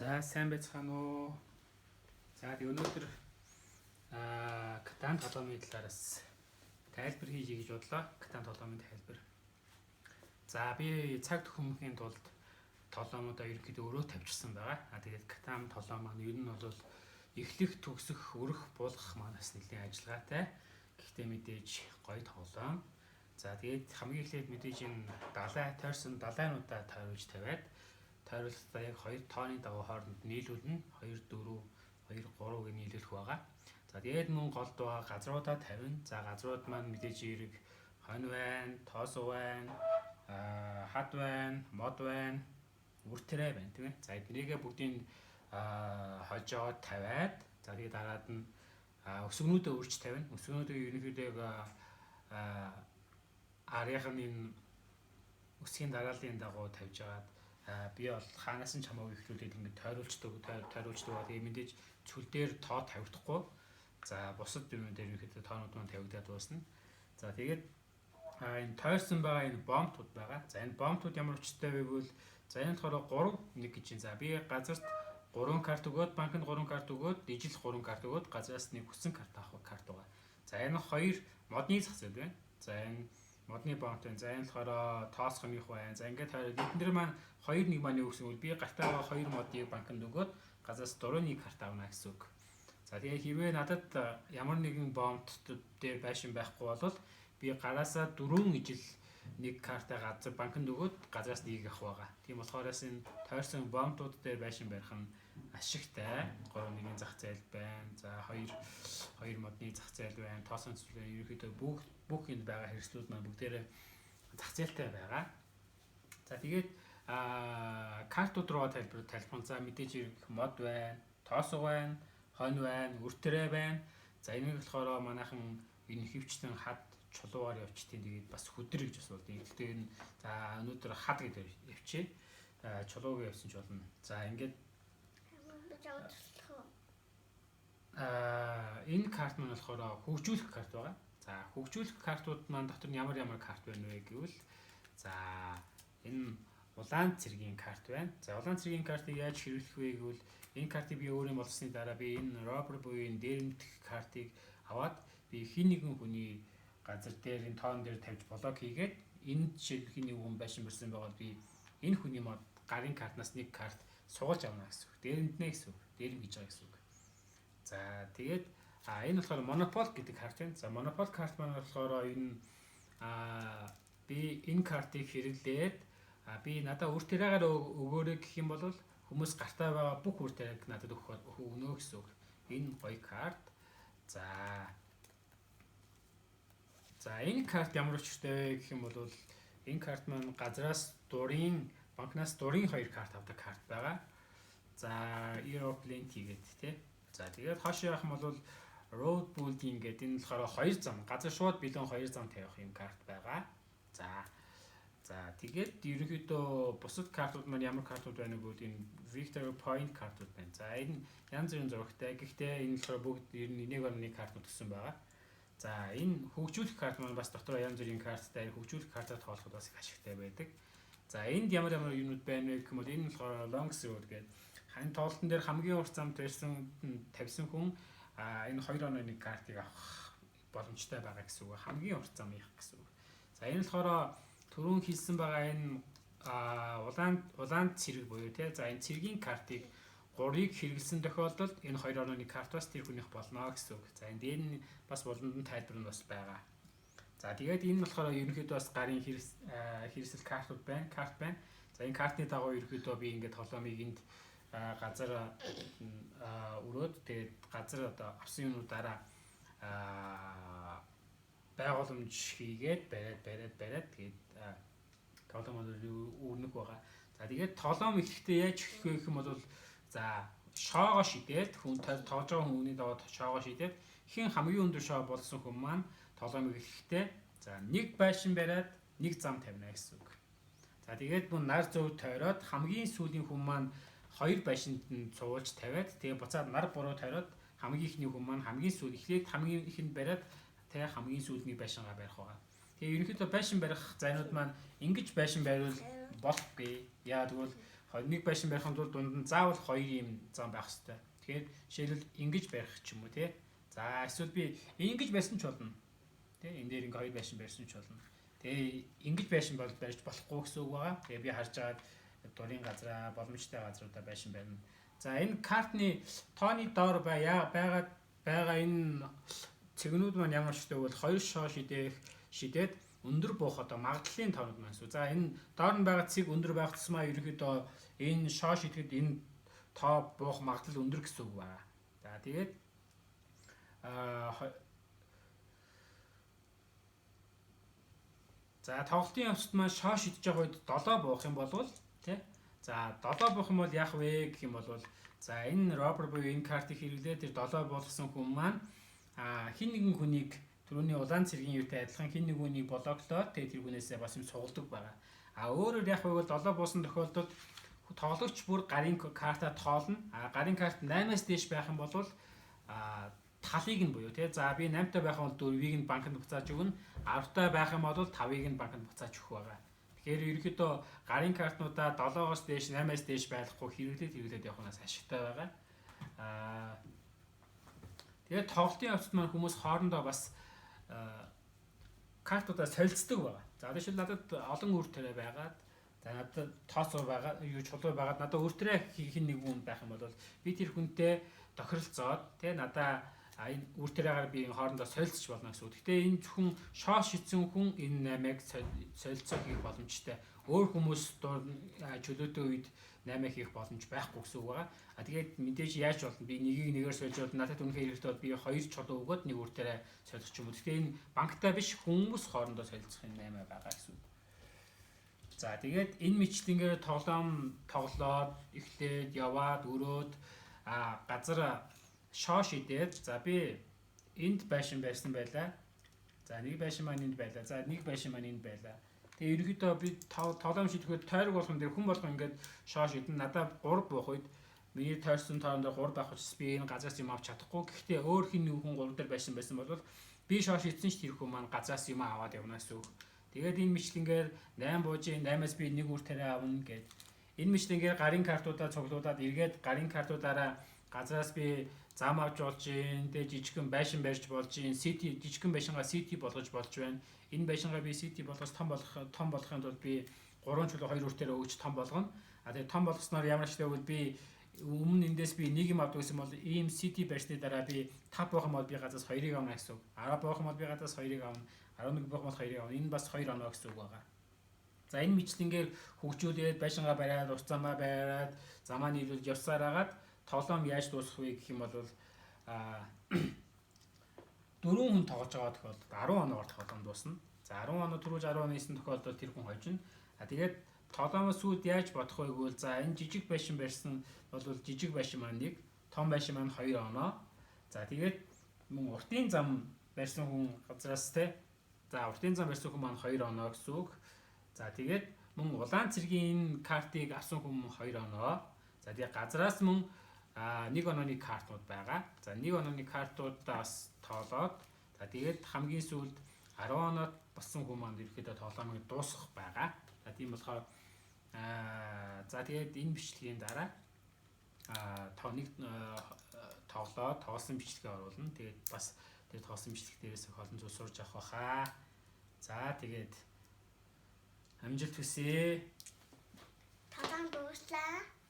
За, сайн байцгаана уу? За, тэг өнөөдөр Катан тоглоомын талаараас тайлбар хийе гэж бодлоо. Катан тоглоомын тайлбар. За, би цаг төхөмхийн тулд тоглоомудаа ерөнхийдөө өрөө тавьчихсан байгаа. Тэгээд Катан тоглоом маань ер нь бол эхлэх, төгсөх, өрөх, буулгах маань бас нэлийн ажиллагаатай. Гэхдээ мэдээж гоё тоглоом. За, тэгээд хамгийн эхлээд мэдээж энэ далай тойрсон далайнуудаа тойруулж тавиад, тойруулалтаа яг хоёр тооны дагуу хооронд нийлүүлнэ. 2 4 2 3 гэж нийлүүлэх байгаа. За, тэгээд мөн голд байгаа газруудаа тавина. За, газрууд маань мэдээж хэрэг хонь байна, тоосуу байна, хад байна, мод байна, үр тэрэ байна, тийм ээ. За, эднийгээ бүгдийг хожоод тавиад, за, тэгээд дараад нь өсгөнүүдээ өрч тавина. Өсгөнүүдээ ерөнхийдөө яг арийнх нь энэ өсгийн дарааллын дагуу тавьж агаад, би бол хаанаас нь ч хамаагүй эхлүүлээд ингээд тойруулцдаг тойруулцдаг. Тэгээ мэдээж цүл дээр тоо тавигдахгүй. За, бусад юм дээр ерөнхийдөө тоонууд маань тавигдаад дуусна. За, тэгээд энэ тойрсон байгаа энэ бомтууд байгаа. За, энэ бомтууд ямар учиртай вэ гэвэл, за, энэ болохоор 3 1 гэж байна. За, би газарт 3 карт өгөөд, банкнд 3 карт өгөөд, ижил 3 карт өгөөд, газраас нэг хүссэн карт авах карт байгаа. За, энэ хоёр модны зах зээл байна. За, энэ модны бомт байна. За, энэ болохоор тоосхоных байна. За, ингээд тойроод эдэн дээр маань 2 1 маань юу гэсэн үг? Би гартаа байгаа 2 модыг банкнд өгөөд газраас 4 1 карт авна гэсэн үг. За, тэгээ хэрвээ надад ямар нэгэн бомт дээр байшин байхгүй бол би гараасаа 4 ижил нэг картаа газар банкнд өгөөд газраас нэгийг авах байгаа. Тийм болохоорээс энэ тойрсон бомтууд дээр байшин барих нь ашигтай. 3 1-ийн зах зээл байна. За, 2 2 модны зах зээл байна. Тоосон зүйлээ ерөнхийдөө бүх энд байгаа хэрэгслүүд маань бүгдээрээ зах зээлтэй байгаа. За, тэгээд картууд руу тайлбар тайлбар. За, мэдээж хэрэг мод байна, тоосго байна, хонь байна, үр тэрэ байна. За, энийг болохоор манайхан энэ хөвчлэн хад чулуугаар явчтیں۔ Тэгээд бас хүдэр гэж бас болдог. Гэхдээ энэ, за, өнөөдөр хад гэдэг явчихъя. Чулууг явсан ч болно. За, ингээд энэ карт маань болохоор хөгжүүлэх карт байгаа. За, хөгжүүлэх картууд маань дотор нь ямар ямар карт байна вэ гэвэл, за, энэ улаан цэргийн карт байна. За, улаан цэргийн картыг яаж хэрэглэх вэ гэвэл энэ картыг би өөрийн болсны дараа би энэ robber буюу энэ дээрэмдэх картыг аваад би хэн нэгэн хүний газар дээр энэ тоон дээр тавьж блок хийгээд, энэ жишээлбэл хэн нэгэн хүн байшин барьсан байгаа бол би энэ хүний мод гарын картнаас нэг карт сугалж авна гэсэн үг. Дээрэмднэ гэсэн үг. Дээрэм хийж байгаа гэсэн үг. За, тэгээд энэ болохоор монопол гэдэг карт байна. За, монопол карт маань болохоор энэ би энэ картыг хэрэглээд би надаа үр тэрээгээр өгөөрэй гэх юм бол хүмүүс гартаа байгаа бүх үр тэрээг надад өгөх өгнө гэсэн үг. Энэ гоё карт. За. За, энэ карт ямар учиртай вэ гэх юм бол энэ карт маань газраас дурын банкнаас дурын хоёр карт авдаг карт байгаа. За, Aeroplane гэдэг, тий. За, тэгээд хойш явах юм бол Road Building гэдэг энэ болохоор хоёр зам газар шууд бэлэн хоёр зам тавих юм карт байгаа. За. За, тэгээд ерөнхийдөө бусад картууд маань ямар картууд байна вэ гэвэл энэ Victory Point картууд байна. За, энэ янз бүрийн зурагтай. Гэхдээ энэ болохоор бүгд ер нь 1.1 картууд гэсэн байгаа. За, энэ хөгжүүлэх карт маань бас дотроо янз бүрийн карттай, хөгжүүлэх картаар тоглоход бас их ашигтай байдаг. За, энд ямар ямар юмнууд байна вэ гэх юм бол энэ болохоор Long Road гэдэг хань тоглолтын дээр хамгийн урт зам тавьсан тавьсан хүн энэ 2 оноо нэг картыг авах боломжтой байгаа гэсэн үг. Хамгийн урт зам явах гэсэн үг. За, энэ болохоор түрүүн хэлсэн байгаа энэ улаан цэрэг буюу, тий. За, энэ цэргийн картыг 3-ыг хэрэглэсэн тохиолдолд энэ 2 онооны карт бас тэр хүнийх болно гэсэн үг. За, энэ дээр нь бас болонд нь тайлбар нь бас байгаа. За, тэгээд энэ болохоор ерөнхийдөө бас гарын хэрэгсэл картууд байна, карт байна. За, энэ картны дагуу ерөнхийдөө би ингээд тоглоомыг энд газар өрөөд, тэгээд газар одоо авсан юмнуудаараа байгууламж хийгээд бариад бариад бариад, тэгээд тоглоом бол өрнөх байгаа. За, тэгээд тоглоом эхлэхдээ яаж эхлэх вэ гэх юм бол, за, шоогоо шидээд, хүн тоглож байгаа хүмүүний дагуу шоогоо шидээд, хэн хамгийн өндөр шоо болсон хүн маань тоглоомыг эхлэхдээ, за, нэг байшин бариад нэг зам тавина гэсэн үг. За, тэгээд мөн нар зөв тойроод хамгийн сүүлийн хүн маань хоёр байшинд нь цуулж тавиад, тэгээ буцаад нар буруу тойроод хамгийн эхний хүн маань хамгийн сүүл эхлээд хамгийн ихэнд бариад, тэгээ хамгийн сүүлний байшингаа барих байгаа. Тэгээ ерөнхийдөө байшин барих зайнууд маань ингэж байшин бариул болохгүй. Яа тэгвэл Нэг байшин барихын тулд дунд нь заавал хоёр ийм зам байх хэрэгтэй. Тэгэхээр жишээлбэл ингэж барих ч юм уу тий. За эсвэл би ингэж барьсан ч болно. Тий, энэ дээр ингээ хоёр байшин барьсан ч болно. Тэгээ ингэж байшин бол барьж болохгүй гэсэн үг байгаа. Тэгээ би харж байгаад дурын газраа, боломжтой газруудаа байшин барина. За энэ картны тооны доор байгаа байгаа энэ цэгнүүд маань ямар ч гэвэл хоёр шоо шидээд өндөр буух одоо магадлалын тоонууд маань шүү. За энэ доор нь байгаа цэг өндөр байх тусмаа ерөнхийдөө энэ шоо шидэхэд энэ тоо буух магадлал өндөр гэсэн үг байна. За тэгээд за тоглолтын явцад маань шоо шидэж байгаа үед 7 буух юм бол тий. За 7 буух юм бол яах вэ гэх юм бол за энэ robber буюу энэ картыг хэрэглээд тэр 7 буулгасан хүн маань хэн нэгэн хүнийг түрүүний улаан цэргийн юутай адилхан хэн нэг хүнийг block лоод тэгээ тэр хүнээсээ бас юм сугалдаг байгаа. А өөрөөр яах вэ гэвэл 7 буусан тохиолдолд тоглогч бүр гарын картаа тоолно. А гарын карт 8-аас дээш байх юм бол талыг нь буюу тий за би 8-тай байх юм бол 4-ийг нь банкнд буцааж өгнө. 10-тай байх юм бол 5-ыг нь банкнд буцааж өгөх байгаа. Тэгэхээр ерөнхийдөө гарын картнуудаа 7-оос дээш, 8-аас дээш байхгүй хэрэглээд явах нь ашигтай байгаа. Тэгээд тоглолтын явцад маань хүмүүс хоорондоо бас картуудаа солилцдог байгаа. За жишээл надад олон үр тариа байгаад, за надад тооцоо байгаа, юу чулуу байгаад надад үр тариа хийх нэг хүн байх юм бол би тэр хүнтэй тохиролцоод тий надаа энэ үр тариагаар би хоорондоо солилцож болно гэсэн үг. Гэхдээ энэ зөвхөн шоо шидсэн хүн энэ 8-ыг солилцоо хийх боломжтой. Өөр хүмүүс чөлөөтэй үед 8 хийх боломж байхгүй гэсэн үг байгаа. А тэгээд мэдээж яаж болно? Би нэгийг нэгээр сольж болно. Надад үнэхээр хэрэгтэй бол би хоёр чулуу өгөөд нэг үр тариа солих ч юм уу. Тэгэхээр энэ банктай биш хүмүүс хоорондоо солилцох юм 8 байгаа гэсэн үг. За тэгээд энэ мэтлэнгээр тоглоом тоглоод эхлээд яваад өрөөд газар шоо шидээд за би энд байшин барьсан байлаа. За нэг байшин маань энд байлаа. За нэг байшин маань энд байлаа. Тэгээ ерөнхийдөө би тоглоом шидэхэд тойрог болгон дээр хүн болгон ингээд шоо шидэн надад 3 буух үед миний тойрсон тоон дээр 3 байх учраас би энэ газраас юм авч чадахгүй. Гэхдээ өөр хэн нэг хүн 3 дээр байшин байсан бол би шоо шидсэн ч тэр хүн маань газраас юм аваад явна гэсэн үг. Тэгээд энэ мэтлэнгээр 8 бууж 8-аас би нэг үр тариа авна гэд. Энэ мэтлэнгээр гарын картуудаа цуглуулад эргээд гарын картуудаараа газраас би зам авч болж гин, тэгээ жижигхэн байшин барьж болж гин, city жижигхэн байшингаа city болгож болж байна. Энэ байшингаа би city болгож том болгохын тулд би 3 чулуу 2 үр тариа өгч том болгоно. А тэгээ том болгосноор ямар ч гэвэл би өмнө эндээс би нэг юм авдаг гэсэн бол ийм city барьсны дараа би 5 байх юм бол би газраас 2-ыг авна гэсэн үг. 10 байх юм бол би газраас 2-ыг авна. 11 байх юм бол 2-ыг авна. Энэ бас 2 оноо гэсэн үг байгаа. За энэ мэтлэнгээр хөгжүүлээд байшингаа бариад, урт замаа бариад, замаа нийлүүлж явсаар хагаад тоглоом яаж дуусах вэ гэх юм бол дөрвөн хүн тоглож байгаа тохиолдолд 10 оноогоор тоглоом дуусна. За 10 оноо түрүүж 10 оны 9 тохиолдолд тэр хүн хожино. А тэгээд тоглоомоос сүйд яаж бодох вэ гэвэл за энэ жижиг байшин барьсан бол жижиг байшин маань 1, том байшин маань 2 оноо. За тэгээд мөн уртын зам барьсан хүн газраас те за уртын зам барьсан хүн маань 2 оноо гэсэн үг. За тэгээд мөн улаан цэргийн энэ картыг авсан хүн мөн 2 оноо. За тэгээд газраас мөн нэг онооны картууд байгаа. За нэг онооны картуудаас тоолоод за тэгээд хамгийн сүүлд 10 оноод болсон хүн маань ерөөхдөө тоглоомыг дуусгах байгаа. За тийм болохоор за тэгээд энэ бичлэгийн дараа нэг тоглоод тоглосон бичлэгээ оруулна. Тэгээд бас тэр тоглосон бичлэг дээрээс их олон зүйл сурч авах байхаа. За тэгээд амжилт хүсье. Тоглоом дууслаа.